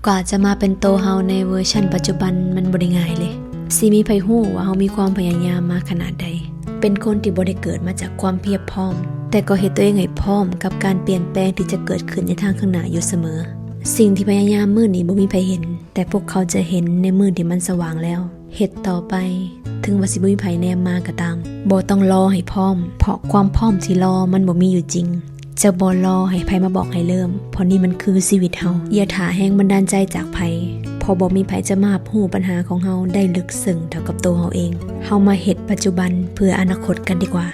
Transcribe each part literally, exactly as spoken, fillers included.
กว่าจะมาเป็นโตเฮาในเวอร์ชันปัจจุบันมันบ่ได้ง่ายเลย สิมีไผฮู้ว่าเฮามีความพยายามมาขนาดใด เป็นคนที่บ่ได้เกิดมาจากความเพียบพร้อม แต่ก็เฮ็ดตัวเองให้พร้อมกับการเปลี่ยนแปลงที่จะเกิดขึ้นในทางข้างหน้าอยู่เสมอ สิ่งที่พยายามมื้อนี้บ่มีไผเห็น แต่พวกเขาจะเห็นในมื้อที่มันสว่างแล้ว เฮ็ดต่อไป ถึงว่าสิบ่มีไผแนมมาก็ตาม บ่ต้องรอให้พร้อม เพราะความพร้อมที่รอมันบ่มีอยู่จริง จะบ่รอให้ไผมาบอกให้เริ่ม เพราะนี่มันคือชีวิตเฮา อย่าถ่าแรงบันดาลใจจากไผ เพราะบ่มีไผจะมารับรู้ปัญหาของเฮาได้ลึกซึ้งเท่ากับตัวเฮาเอง เฮามาเฮ็ดปัจจุบันเพื่ออนาคตกันดีกว่า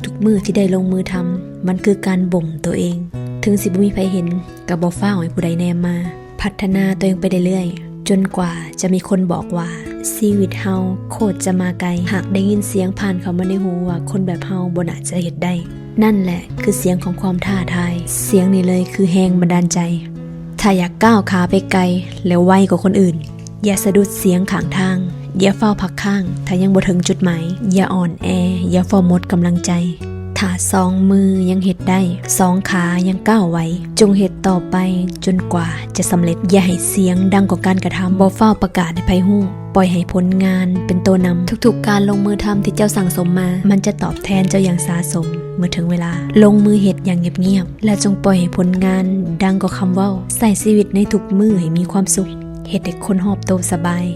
ทุกๆมื้อที่ได้ลงมือทำ มันคือการบ่มตัวเอง ถึงสิบ่มีไผเห็น ก็บ่ฟ้าวให้ผู้ใดแนมมา พัฒนาตัวเองไปเรื่อยๆ จนกว่าจะมีคนบอกว่า ชีวิตเฮาโคตรจะมาไกล หากได้ยินเสียงผ่านเข้ามาในหูว่าคนแบบเฮาบ่น่าจะเฮ็ดได้ นั่นแหละคือเสียงของความท้าทาย เสียงนี้เลยคือแรงบันดาลใจ ถ้าอยากก้าวขาไปไกล และไวกว่าคนอื่น อย่าสะดุดเสียงข้างทาง อย่าฟ้าวพักค้าง ถ้ายังบ่ถึงจุดหมาย อย่าอ่อนแอ อย่าฟ้าวหมดกำลังใจ ถ้าสองมือยังเฮ็ดได้ สองขายังก้าวไหว จงเฮ็ดต่อไปจนกว่าจะสำเร็จ อย่าให้เสียงดังกว่าการกระทำ บ่ฟ้าวประกาศให้ไผฮู้ ปล่อยให้ผลงานเป็นตัวนำ ทุกๆการลงมือทำที่เจ้าสั่งสมมา มันจะตอบแทนเจ้าอย่างสาสม เมื่อถึงเวลา ลงมือเฮ็ดอย่างเงียบๆ และจงปล่อยให้ผลงานดังกว่าคำเว้า ใช้ชีวิตในทุกมื้อให้มีความสุข เฮ็ดให้คนรอบตัวสบาย